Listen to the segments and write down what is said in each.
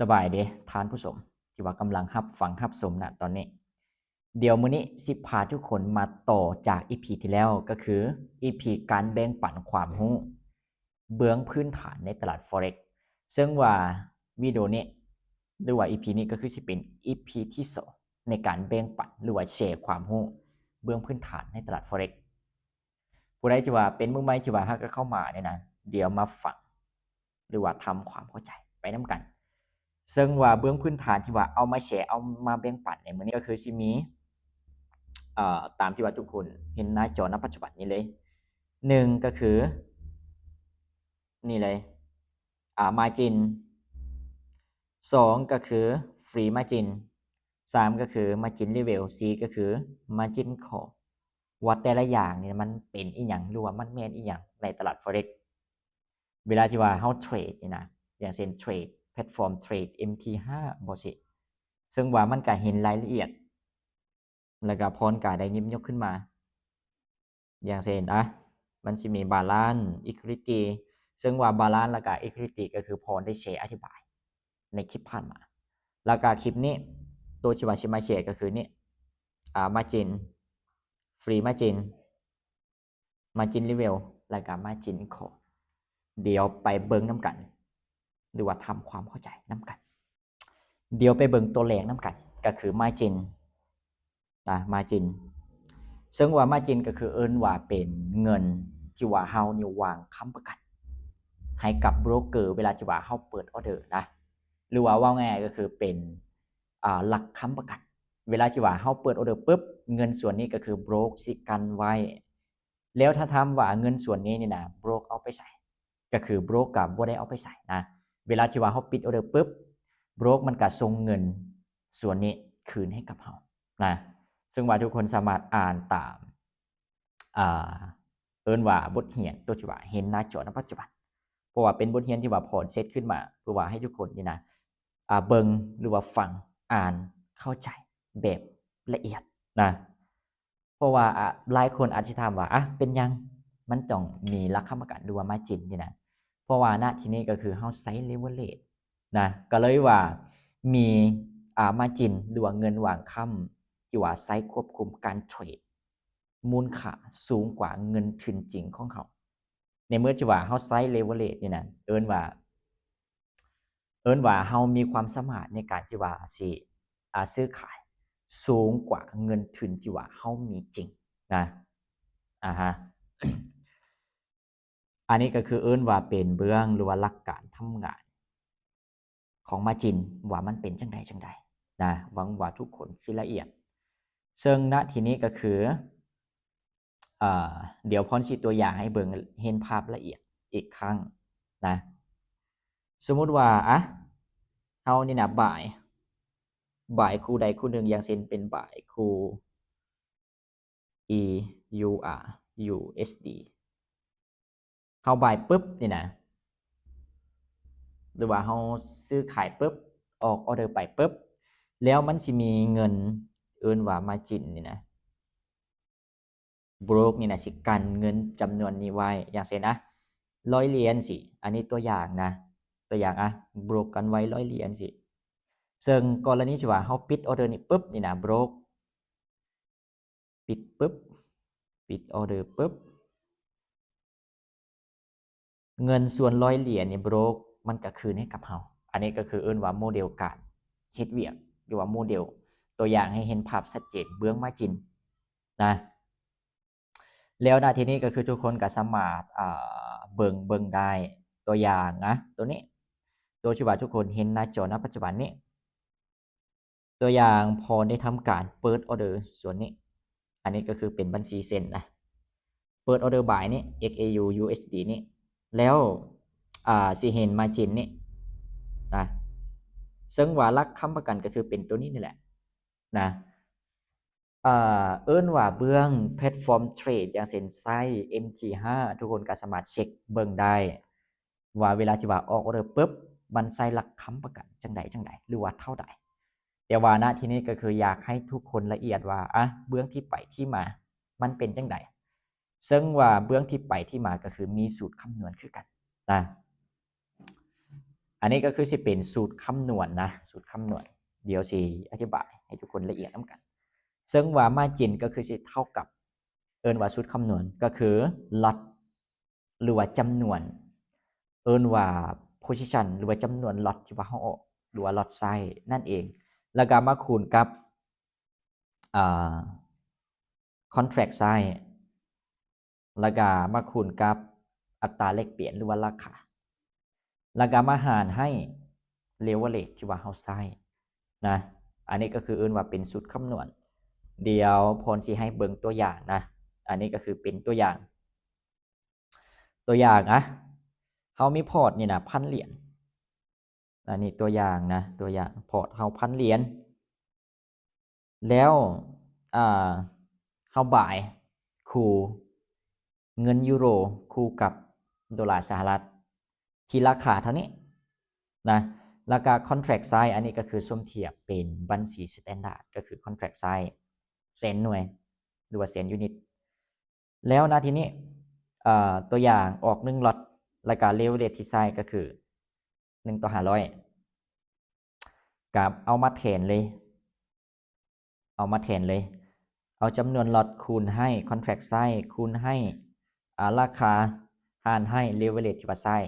ສະບາຍດີທ່ານຜູ້ຊົມທີ່ວ່າກຳລັງຮັບຟັງຮັບຊົມນະຕອນນີ້. ດຽວມື້ນີ້ຊິພາທຸກຄົນມາຕໍ່ຈາກອີພີທີ່ແລ້ວ ກໍຄືອີພີການແບ່ງປັນຄວາມຮູ້ເບື້ອງພື້ນຖານໃນຕະຫຼາດ Forex ເຊິ່ງວ່າວິດີໂອນີ້ ຫຼືວ່າອີພີນີ້ ກໍຄືຊິເປັນອີພີທີສອງໃນການແບ່ງປັນ ຫຼືວ່າແຊຄວາມຮູ້ເບື້ອງພື້ນຖານໃນຕະຫຼາດ Forex. ຜູ້ໃດທີ່ວ່າເປັນມືໃໝ່ທີ່ວ່າຫາກະເຂົ້າມານີ້ນະ ດຽວມາຟັງ ຫຼືວ່າທຳຄວາມເຂົ້າໃຈໄປນຳກັນ. ເຊິ່ງວ່າເບື້ອງພື້ນຖານທີ່ວ່າເອົາມາແຊ ເອົາມາແບ່ງປັນໃນມື້ນີ້ ກໍຄືຊິມີ ເອີ ຕາມທີ່ວ່າທຸກຄົນເຫັນໜ້າຈໍນະປັດຈຸບັນນີ້ເລີຍ. ໜຶ່ງ ກໍຄືນີ້ເລີຍ ອາ margin. ສອງ ກໍຄື free margin. ສາມ ກໍຄື margin level. ສີ່ ກໍຄື margin call. ວ່າແຕ່ລະຢ່າງນີ້ມັນເປັນອີ່ຫຍັງ ຫຼືວ່າມັນແມ່ນອີ່ຫຍັງໃນຕະຫຼາດ Forex ເວລາທີ່ວ່າເຮົາເທຣດນີ້ນະ, ຢ່າງເຊັ່ນເທຣດ platform trade ເອັມທີຫ້າ ບໍ່ຊີ້ ເຊິ່ງວ່າມັນກະເຫັນລາຍລະອຽດ ແລ້ວກະພອນກະໄດ້ຫຍິບຍົກຂຶ້ນມາ ຢ່າງເຊັ່ນ ອະ ມັນຊິມີ balance equity ເຊິ່ງວ່າ balance ແລ້ວກະ equity ກໍຄືພອນໄດ້ແຊອະທິບາຍໃນຄລິບຜ່ານມາ ແລ້ວກະຄລິບນີ້ ໂຕທີ່ວ່າຊິມາແຊກໍຄືນີ້ ອາ margin, free margin, margin level ແລ້ວກະ margin call. ດຽວໄປເບິ່ງນຳກັນ ຫຼືວ່າທຳຄວາມເຂົ້າໃຈນຳກັນ. ດຽວໄປເບິ່ງຕົວແລກນຳກັນ ກໍຄື margin ນະ margin. ເຊິ່ງວ່າ margin ກໍຄືເອີ້ນວ່າເປັນເງິນທີ່ວ່າເຮົານີ້ວາງຄ້ຳປະກັນໃຫ້ກັບໂບຣກເກີ ເວລາທີ່ວ່າເຮົາເປີດອອເດີນະ ຫຼືວ່າເວົ້າງ່າຍໆ ກໍຄືເປັນ ອາ ຫຼັກຄ້ຳປະກັນ. ເວລາທີ່ວ່າເຮົາເປີດອອເດີປຶບ ເງິນສ່ວນນີ້ກໍຄືໂບຣກຊິກັນໄວ້. ແລ້ວຖ້າຖາມວ່າເງິນສ່ວນນີ້ນີ້ນະ ໂບຣກເອົາໄປໃສ? ກໍຄືໂບຣກກໍບໍ່ໄດ້ເອົາໄປໃສນະ. ເວລາທີ່ວ່າເຮົາປິດອອເດີປຶບ ໂບຣກມັນກໍສົ່ງເງິນສ່ວນນີ້ຄືນໃຫ້ກັບເຮົານະ. ເຊິ່ງວ່າທຸກຄົນສາມາດອ່ານຕາມ ອ່າ ເອີ້ນວ່າບົດຮຽນໂຕທີ່ວ່າເຫັນໜ້າຈໍໃນປັດຈຸບັນ ເພາະວ່າເປັນບົດຮຽນທີ່ວ່າພອນເຊັດຂຶ້ນມາ ເພື່ອວ່າໃຫ້ທຸກຄົນນີ້ນະ ອ່າ ເບິ່ງ ຫຼືວ່າຟັງ ອ່ານ ເຂົ້າໃຈແບບລະອຽດນະ. ເພາະວ່າ ອາ ຫຼາຍຄົນອາດຊິຖາມວ່າ ອະ ເປັນຫຍັງມັນຕ້ອງມີຫຼັກຄ້ຳປະກັນ ຫຼືວ່າ margin ນີ້ນະ? ເພາະວ່ານະທີ່ນີ້ກໍຄືເຮົາໃຊ້ leverage ນະ ກໍເລີຍວ່າມີ ອາ margin ຫຼືວ່າເງິນວາງຄ້ຳ ທີ່ວ່າໃຊ້ຄວບຄຸມການເທຣດ ມູນຄ່າສູງກວ່າເງິນທຶນຈິງຂອງເຮົາ. ໃນເມື່ອທີ່ວ່າເຮົາໃຊ້ leverage ນີ້ນະ ເອີ້ນວ່າ ເອີ້ນວ່າເຮົາມີຄວາມສາມາດໃນການທີ່ວ່າຊິ ອາ ຊື້ຂາຍສູງກວ່າເງິນທຶນທີ່ວ່າເຮົາມີຈິງນະ. ອາຮະ ອັນນີ້ກໍຄືເອີ້ນວ່າເປັນເບື້ອງ ຫຼືວ່າຫຼັກການທຳງານຂອງ margin ວ່າມັນເປັນຈັ່ງໃດຈັ່ງໃດນະ. ຫວັງວ່າທຸກຄົນຊິລະອຽດ. ເຊິ່ງນະທີ່ນີ້ກໍຄື ເອີ ດຽວພອນຊິຕົວຢ່າງໃຫ້ເບິ່ງເຫັນພາບລະອຽດອີກຄັ້ງນະ. ສົມມຸດວ່າ ອະ ເຮົານີ້ນະ ບາຍ ບາຍຄູ່ໃດຄູ່ໜຶ່ງ ຢ່າງເຊັ່ນເປັນບາຍຄູ່ E U R U S D ເຮົາບາຍປຶບນີ້ນະ ຫຼືວ່າເຮົາຊື້ຂາຍປຶບ ອອກອອເດີໄປປຶບ ແລ້ວມັນຊິມີເງິນເອີ້ນວ່າ margin ນີ້ນະ ໂບຣກນີ້ນະ ຊິກັນເງິນຈຳນວນນີ້ໄວ້ ຢ່າງເຊັ່ນ ອະ ຮ້ອຍຫຼຽນຊີ້ ອັນນີ້ຕົວຢ່າງນະ ຕົວຢ່າງ ອະ ໂບຣກກັນໄວ້ຮ້ອຍຫຼຽນຊີ້. ເຊິ່ງກໍລະນີທີ່ວ່າເຮົາປິດອອເດີນີ້ປຶບນີ້ນະ ໂບຣກ ປິດປຶບ ປິດອອເດີປຶບ ເງິນສ່ວນຮ້ອຍຫຼຽນນີ້ໂບຣກມັນກະຄືນໃຫ້ກັບເຮົາ. ອັນນີ້ກໍຄືເອີ້ນວ່າໂມເດວການເຮັດວຽກ ຫຼືວ່າໂມເດວຕົວຢ່າງໃຫ້ເຫັນພາບຊັດເຈນເບື້ອງ margin ນະ. ແລ້ວນະທີ່ນີ້ກໍຄືທຸກຄົນກໍສາມາດ ເອີ ເບິ່ງ ເບິ່ງໄດ້ ຕົວຢ່າງນະ ໂຕນີ້ ໂຕທີ່ວ່າທຸກຄົນເຫັນໜ້າຈໍນະປັດຈຸບັນນີ້ ຕົວຢ່າງ ພອນໄດ້ທຳການເປີດອອເດີສ່ວນນີ້ ອັນນີ້ກໍຄືເປັນບັນຊີເຊັນນະ ເປີດອອເດີບາຍນີ້ XAU USD ນີ້ ແລ້ວ ອາ ຊິເຫັນ margin ນີ້ນະ ເຊິ່ງວ່າຫຼັກຄ້ຳປະກັນກໍຄືເປັນໂຕນີ້ນີ້ແຫຼະນະ. ເອີ ເອີ້ນວ່າເບື້ອງ platform trade ຢ່າງເຊັ່ນໃຊ້ ເອັມທີຫ້າ ທຸກຄົນກໍສາມາດເຊັກເບິ່ງໄດ້ ວ່າເວລາທີ່ວ່າອອກອອເດີປຶບ ມັນໃຊ້ຫຼັກຄ້ຳປະກັນຈັ່ງໃດຈັ່ງໃດ ຫຼືວ່າເທົ່າໃດ. ແຕ່ວ່ານະທີ່ນີ້ກໍຄືຢາກໃຫ້ທຸກຄົນລະອຽດວ່າ ອະ ເບື້ອງທີ່ໄປທີ່ມາມັນເປັນຈັ່ງໃດ. ເຊິ່ງວ່າເບື້ອງທີ່ໄປທີ່ມາກໍຄືມີສູດຄຳນວນຄືກັນນະ. ອັນນີ້ກໍຄືຊິເປັນສູດຄຳນວນນະ ສູດຄຳນວນ. ດຽວຊິອະທິບາຍໃຫ້ທຸກຄົນລະອຽດນຳກັນ. ເຊິ່ງວ່າ margin ກໍຄືຊິເທົ່າກັບ ເອີ້ນວ່າສູດຄຳນວນ ກໍຄື lot ຫຼືວ່າຈຳນວນ ເອີ້ນວ່າ position ຫຼືວ່າຈຳນວນ lot ທີ່ວ່າເຮົາອອກ ຫຼືວ່າ lot size ນັ້ນເອງ ແລ້ວກໍມາຄູນກັບ ອ່າ contract size ແລ້ວກໍມາຄູນກັບອັດຕາແລກປ່ຽນ ຫຼືວ່າລາຄາ ແລ້ວກໍມາຫານໃຫ້ leverage ທີ່ວ່າເຮົາໃຊ້ນະ. ອັນນີ້ກໍຄືເອີ້ນວ່າເປັນສູດຄຳນວນ. ດຽວພອນຊິໃຫ້ເບິ່ງຕົວຢ່າງນະ. ອັນນີ້ກໍຄືເປັນຕົວຢ່າງ ຕົວຢ່າງ ອະ ເຮົາມີພອດນີ້ນະ ພັນຫຼຽນ. ອັນນີ້ຕົວຢ່າງນະ ຕົວຢ່າງ ພອດເຮົາພັນຫຼຽນ ແລ້ວ ອ່າ ເຮົາບາຍຄູ່ເງິນຢູໂຣຄູ່ກັບໂດລາສະຫະລັດ ທີ່ລາຄາເທົ່ານີ້ນະ. ແລ້ວກໍ contract size ອັນນີ້ກໍຄືສົມທຽບເປັນບັນຊີ standard ກໍຄື contract size ແສນໜ່ວຍ ຫຼືວ່າແສນຢູນິດ. ແລ້ວນະທີນີ້ ເອີ ຕົວຢ່າງອອກໜຶ່ງລັອດ ແລ້ວກະ leverage ທີ່ໃຊ້ກໍຄືໜຶ່ງຕໍ່ຫ້າຮ້ອຍ ກະເອົາມາແທນເລີຍ ເອົາມາແທນເລີຍ ເອົາຈຳນວນລັອດຄູນໃຫ້ contract size ຄູນໃຫ້ ອາ ລາຄາ ຫານໃຫ້ leverage ທີ່ວ່າໃຊ້.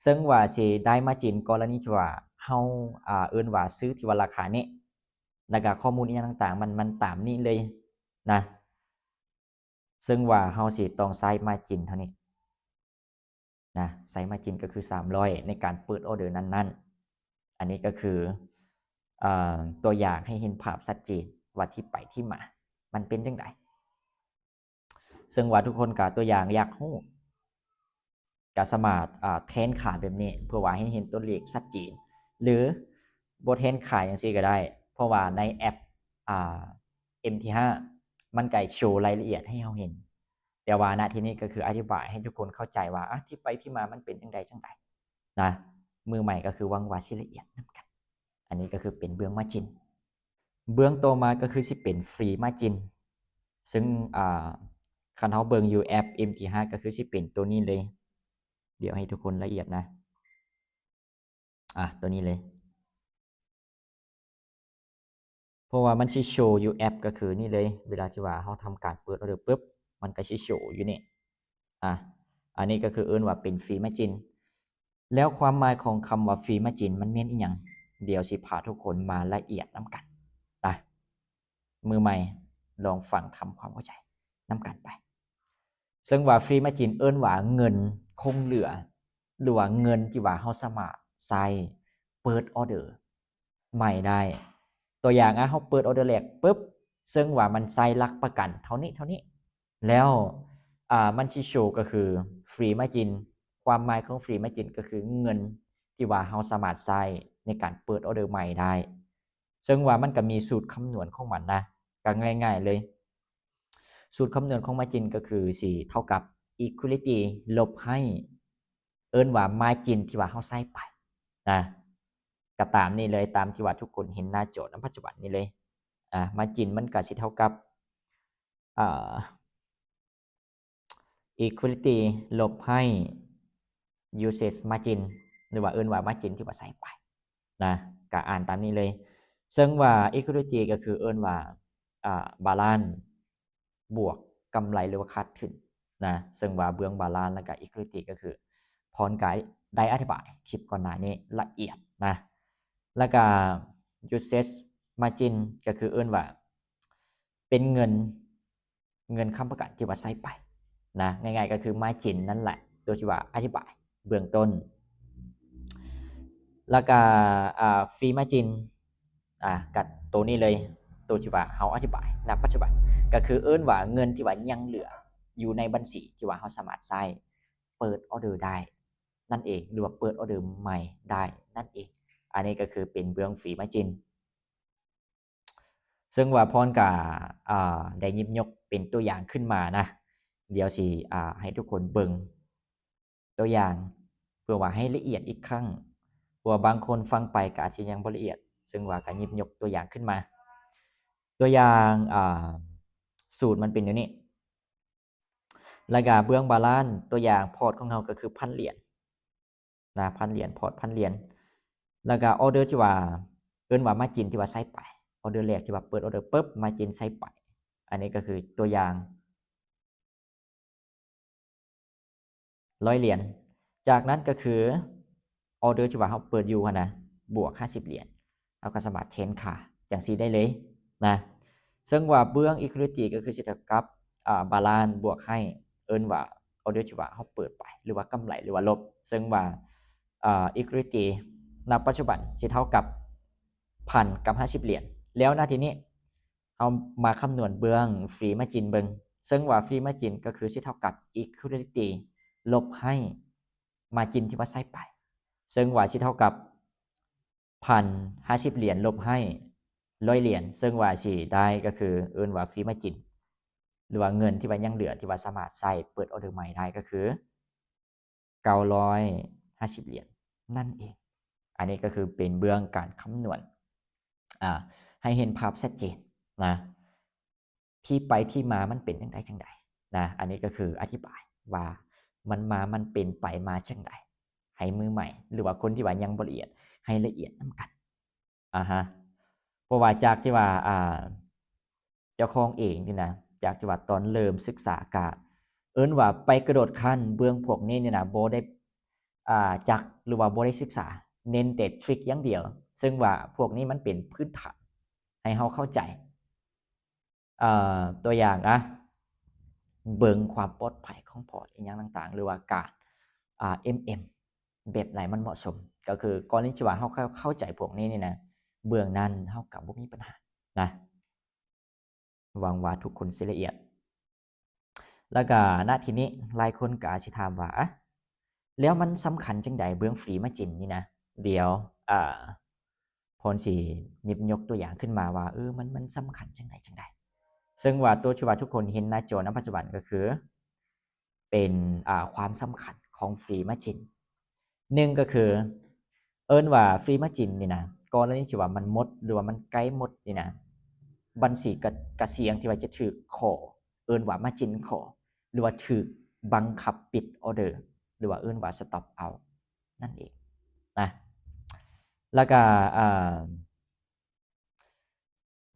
ເຊິ່ງວ່າຊິໄດ້ margin ກໍລະນີທີ່ວ່າເຮົາ ອາ ເອີ້ນວ່າຊື້ທີ່ວ່າລາຄານີ້ ແລ້ວກະຂໍ້ມູນອີ່ຫຍັງຕ່າງໆ ມັນ ມັນຕາມນີ້ເລີຍນະ. ເຊິ່ງວ່າເຮົາຊິຕ້ອງໃຊ້ margin ເທົ່ານີ້ນະ ໃຊ້ margin ກໍຄືສາມຮ້ອຍ ໃນການເປີດ order ນັ້ນໆ. ອັນນີ້ກໍຄື ເອີ ຕົວຢ່າງໃຫ້ເຫັນພາບຊັດເຈນວ່າທີ່ໄປທີ່ມາມັນເປັນຈັ່ງໃດ. ເຊິ່ງວ່າທຸກຄົນກໍຕົວຢ່າງຢາກຮູ້ ກໍສາມາດ ອາ ແທນຄ່າແບບນີ້ ເພື່ອວ່າໃຫ້ເຫັນຕົວເລກຊັດເຈນ ຫຼືບໍ່ແທນຄ່າຈັ່ງຊີ້ກໍໄດ້ ເພາະວ່າໃນແອັບ ອາ ເອັມທີຫ້າ ມັນກໍໂຊລາຍລະອຽດໃຫ້ເຮົາເຫັນ. ແຕ່ວ່ານະທີ່ນີ້ກໍຄືອະທິບາຍໃຫ້ທຸກຄົນເຂົ້າໃຈວ່າ ອາ ທີ່ໄປທີ່ມາມັນເປັນຈັ່ງໃດຈັ່ງໃດນະ. ມືໃໝ່ກໍຄືຫວັງວ່າຊິລະອຽດນຳກັນ. ອັນນີ້ກໍຄືເປັນເບື້ອງ margin. ເບື້ອງຕໍ່ມາກໍຄືຊິເປັນ free margin ເຊິ່ງ ອາ ຄັນເຮົາເບິ່ງຢູ່ແອັບ ເອັມທີຫ້າ ກໍຄືຊິເປັນຕົວນີ້ເລີຍ. ດຽວໃຫ້ທຸກຄົນລະອຽດນະ ອາ ຕົວນີ້ເລີຍ ເພາະວ່າມັນຊິໂຊຢູ່ແອັບກໍຄືນີ້ເລີຍ ເວລາທີ່ວ່າເຮົາທຳການເປີດ order ປຶບ ມັນກໍຊິໂຊຢູ່ນີ້. ອາ ອັນນີ້ກໍຄືເອີ້ນວ່າເປັນ free margin. ແລ້ວຄວາມໝາຍຂອງຄຳວ່າ free margin ມັນແມ່ນອີ່ຫຍັງ? ດຽວຊິພາທຸກຄົນມາລະອຽດນຳກັນນະ. ມືໃໝ່ລອງຟັງທຳຄວາມເຂົ້າໃຈນຳກັນໄປ. ເຊິ່ງວ່າ free margin ເອີ້ນວ່າເງິນຄົງເຫຼືອ ຫຼືວ່າເງິນທີ່ວ່າເຮົາສາມາດໃຊ້ເປີດ order ໃໝ່ໄດ້. ຕົວຢ່າງ ອາ ເຮົາເປີດ order ແລກປຶບ ເຊິ່ງວ່າມັນໃຊ້ຫຼັກປະກັນເທົ່ານີ້ ເທົ່ານີ້ ແລ້ວ ອາ ມັນຊິໂຊກໍຄື free margin. ຄວາມໝາຍຂອງ free margin ກໍຄືເງິນທີ່ວ່າເຮົາສາມາດໃຊ້ໃນການເປີດ order ໃໝ່ໄດ້. ເຊິ່ງວ່າມັນກໍມີສູດຄຳນວນຂອງມັນນະ ກໍງ່າຍໆເລີຍ. ສູດຄຳນວນຂອງ margin ກໍຄືຊິເທົ່າກັບ equity ລົບໃຫ້ ເອີ້ນວ່າ margin ທີ່ວ່າເຮົາໃຊ້ໄປນະ ກໍຕາມນີ້ເລີຍ ຕາມທີ່ວ່າທຸກຄົນເຫັນໜ້າຈໍນຳປັດຈຸບັນນີ້ເລີຍ. ອາ margin ມັນກໍຊິເທົ່າກັບ ອາ equity ລົບໃຫ້ usage margin ຫຼືວ່າເອີ້ນວ່າ margin ທີ່ວ່າໃຊ້ໄປນະ ກະອ່ານຕາມນີ້ເລີຍ. ເຊິ່ງວ່າ equity ກໍຄືເອີ້ນວ່າ ອາ balance ບວກກຳໄລ ຫຼືວ່າຂາດທຶນນະ. ເຊິ່ງວ່າເບື້ອງ balance ແລ້ວກະ equity ກໍຄືພອນກະໄດ້ອະທິບາຍຄລິບກ່ອນໜ້ານີ້ລະອຽດນະ. ແລ້ວກະ usage margin ກໍຄືເອີ້ນວ່າເປັນເງິນ ເງິນຄ້ຳປະກັນທີ່ວ່າໃຊ້ໄປນະ ງ່າຍໆກໍຄື margin ນັ້ນແຫຼະ ຕົວທີ່ວ່າອະທິບາຍເບື້ອງຕົ້ນ. ແລ້ວກະ ອ່າ free margin ອາ ກະໂຕນີ້ເລີຍ ໂຕທີ່ວ່າເຮົາອະທິບາຍນະປັດຈຸບັນ ກໍຄືເອີ້ນວ່າເງິນທີ່ວ່າຍັງເຫຼືອຢູ່ໃນບັນຊີທີ່ວ່າເຮົາສາມາດໃຊ້ເປີດ order ໄດ້ນັ້ນເອງ ຫຼືວ່າເປີດ order ໃໝ່ໄດ້ນັ້ນເອງ. ອັນນີ້ກໍຄືເປັນເບື້ອງ free margin. ເຊິ່ງວ່າພອນກະ ອາ ໄດ້ຫຍິບຍົກເປັນຕົວຢ່າງຂຶ້ນມານະ. ດຽວຊິ ອາ ໃຫ້ທຸກຄົນເບິ່ງຕົວຢ່າງ ເພື່ອວ່າໃຫ້ລະອຽດອີກຄັ້ງ ເພາະວ່າບາງຄົນຟັງໄປກໍອາດຊິຍັງບໍ່ລະອຽດ. ເຊິ່ງວ່າກະຫຍິບຍົກຕົວຢ່າງຂຶ້ນມາ. ຕົວຢ່າງ ອາ ສູດມັນເປັນແນວນີ້. ແລ້ວກະເບື້ອງ balance ຕົວຢ່າງ ພອດຂອງເຮົາກໍຄືພັນຫຼຽນນະ ພັນຫຼຽນ ພອດພັນຫຼຽນ. ແລ້ວກໍ order ທີ່ວ່າເອີ້ນວ່າ margin ທີ່ວ່າໃສ່ໄປ order ແລກທີ່ວ່າເປີດ order ປຶບ margin ໃສ່ໄປ ອັນນີ້ກໍຄືຕົວຢ່າງ ຮ້ອຍຫຼຽນ. ຈາກນັ້ນກໍຄື order ທີ່ວ່າເຮົາເປີດຢູ່ຫັ້ນນະ ບວກຫ້າສິບຫຼຽນ ເຮົາກໍສາມາດແທນຄ່າຈັ່ງຊີ້ໄດ້ເລີຍນະ. ເຊິ່ງວ່າເບື້ອງ equity ກໍຄືຊິເທົ່າກັບ ອ່າ balance ບວກໃຫ້ ເອີ້ນວ່າ order ທີ່ວ່າເຮົາເປີດໄປ ຫຼືວ່າກຳໄລ ຫຼືວ່າລົບ. ເຊິ່ງວ່າ ອ່າ equity ນະປັດຈຸບັນຊິເທົ່າກັບ ພັນກັບຫ້າສິບຫຼຽນ. ແລ້ວນະທີນີ້ ເຮົາມາຄຳນວນເບື້ອງ free margin ເບິ່ງ ເຊິ່ງວ່າ free margin ກໍຄືຊິເທົ່າກັບ equity ລົບໃຫ້ margin ທີ່ວ່າໃສ່ໄປ ເຊິ່ງວ່າຊິເທົ່າກັບ ພັນຫ້າສິບຫຼຽນ ລົບໃຫ້ ຮ້ອຍຫຼຽນ ເຊິ່ງວ່າຊິໄດ້ກໍຄືເອີ້ນວ່າ free margin ຫຼືວ່າເງິນທີ່ວ່າຍັງເຫຼືອ ທີ່ວ່າສາມາດໃຊ້ເປີດ order ໃໝ່ໄດ້ກໍຄື ເກົ້າຮ້ອຍຫ້າສິບຫຼຽນນັ້ນເອງ. ອັນນີ້ກໍຄືເປັນເບື້ອງການຄຳນວນ ອ່າ ໃຫ້ເຫັນພາບຊັດເຈນນະ ທີ່ໄປທີ່ມາມັນເປັນຈັ່ງໃດຈັ່ງໃດນະ. ອັນນີ້ກໍຄືອະທິບາຍວ່າມັນມາ ມັນເປັນໄປມາຈັ່ງໃດ ໃຫ້ມືໃໝ່ ຫຼືວ່າຄົນທີ່ວ່າຍັງບໍ່ລະອຽດ ໃຫ້ລະອຽດນຳກັນ. ອາຮະ ເພາະວ່າຈາກທີ່ວ່າ ອ່າ ເຈົ້າຂອງເອງນີ້ນະ ຈາກທີ່ວ່າຕອນເລີ່ມສຶກສາກະ ເອີ້ນວ່າໄປກະໂດດຂັ້ນເບື້ອງພວກນີ້ນີ້ນະ ບໍ່ໄດ້ ອ່າ ຈັກ ຫຼືວ່າບໍ່ໄດ້ສຶກສາ ເນັ້ນແຕ່ທຣິກຢ່າງດຽວ ເຊິ່ງວ່າພວກນີ້ມັນເປັນພື້ນຖານໃຫ້ເຮົາເຂົ້າໃຈ. ເອີ ຕົວຢ່າງ ອະ ເບິ່ງຄວາມປອດໄພຂອງພອດ ອີ່ຫຍັງຕ່າງໆ ຫຼືວ່າການ ອ່າ ເອັມເອັມ ແບບໃດມັນເໝາະສົມ ກໍຄືກໍລະນີທີ່ວ່າເຮົາເຂົ້າ ເຂົ້າໃຈພວກນີ້ນີ້ນະ ເບື້ອງນັ້ນເຮົາກໍບໍ່ມີບັນຫານະ. ຫວັງວ່າທຸກຄົນຊິລະອຽດ. ແລ້ວກໍນະທີນີ້ຫຼາຍຄົນກໍອາດຊິຖາມວ່າ ອະ ແລ້ວມັນສຳຄັນຈັ່ງໃດເບື້ອງ free margin ນີ້ນະ? ດຽວ ອ່າ ພອນຊິຫຍິບຍົກຕົວຢ່າງຂຶ້ນມາວ່າ ເອີ ມັນ ມັນສຳຄັນຈັ່ງໃດຈັ່ງໃດ. ເຊິ່ງວ່າຕົວທີ່ວ່າທຸກຄົນເຫັນໜ້າຈໍນະປັດຈຸບັນກໍຄື ເປັນ ອ່າ ຄວາມສຳຄັນຂອງ free margin. ໜຶ່ງກໍຄື ເອີ້ນວ່າ free margin ນີ້ນະ ກໍລະນີທີ່ວ່າມັນໝົດ ຫຼືວ່າມັນໃກ້ໝົດນີ້ນະ ມັນຊິກະ ກະສ່ຽງທີ່ວ່າຈະຖືກ call ເອີ້ນວ່າ margin call ຫຼືວ່າຖືກບັງຄັບປິດ order ຫຼືວ່າເອີ້ນວ່າ stop out ນັ້ນເອງນະ. ແລ້ວກະ ອ່າ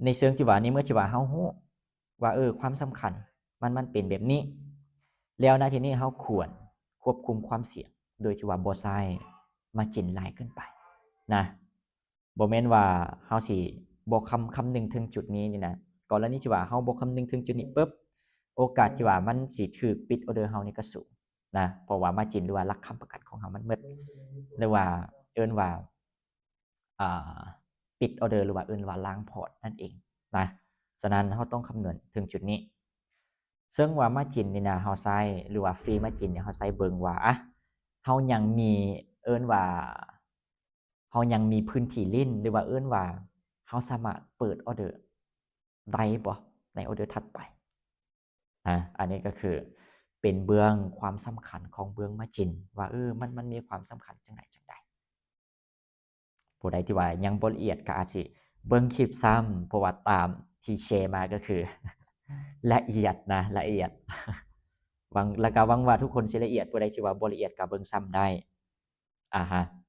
ໃນເຊີງທີ່ວ່າ ໃນເມື່ອທີ່ວ່າເຮົາຮູ້ວ່າ ເອີ ຄວາມສຳຄັນມັນ ມັນເປັນແບບນີ້ ແລ້ວນະທີນີ້ເຮົາຄວນຄວບຄຸມຄວາມສ່ຽງ ໂດຍທີ່ວ່າບໍ່ໃຊ້ margin ຫຼາຍເກີນໄປນະ. ບໍ່ແມ່ນວ່າເຮົາຊິບໍ່ຄຳ ຄຳນຶງເຖິງຈຸດນີ້ນີ້ນະ. ກໍລະນີທີ່ວ່າເຮົາບໍ່ຄຳນຶງເຖິງຈຸດນີ້ປຶບ ໂອກາດທີ່ວ່າມັນຊິຖືກປິດ order ເຮົານີ້ກໍສູງນະ ເພາະວ່າ margin ຫຼືວ່າຫຼັກຄ້ຳປະກັນຂອງເຮົາມັນໝົດ ຫຼືວ່າເອີ້ນວ່າ ອ່າ ປິດ order ຫຼືວ່າເອີ້ນວ່າລ້າງພອດນັ້ນເອງນະ. ສະນັ້ນເຮົາຕ້ອງຄຳນວນເຖິງຈຸດນີ້. ເຊິ່ງວ່າ margin ນີ້ນະ ເຮົາໃຊ້ ຫຼືວ່າ free margin ນີ້ ເຮົາໃຊ້ເບິ່ງວ່າ ອະ ເຮົາຍັງມີ ເອີ້ນວ່າ ເຮົາຍັງມີພື້ນທີ່ຫຼິ້ນ ຫຼືວ່າເອີ້ນວ່າເຮົາສາມາດເປີດ order ໄດ້ບໍ່ໃນ order ຖັດໄປ. ອາ ອັນນີ້ກໍຄືເປັນເບື້ອງຄວາມສຳຄັນຂອງເບື້ອງ margin ວ່າ ເອີ ມັນ ມັນມີຄວາມສຳຄັນຈັ່ງໃດຈັ່ງໃດ. ຜູ້ໃດທີ່ວ່າຍັງບໍ່ລະອຽດກໍອາດຊິເບິ່ງຄລິບຊ້ຳ ເພາະວ່າຕາມທີ່ແຊມາກໍຄືລະອຽດນະ ລະອຽດ. ຫວັງ ແລ້ວກໍຫວັງວ່າທຸກຄົນຊິລະອຽດ, ຜູ້ໃດທີ່ວ່າບໍ່ລະອຽດກໍເບິ່ງຊ້ຳໄດ້. ອາຮະ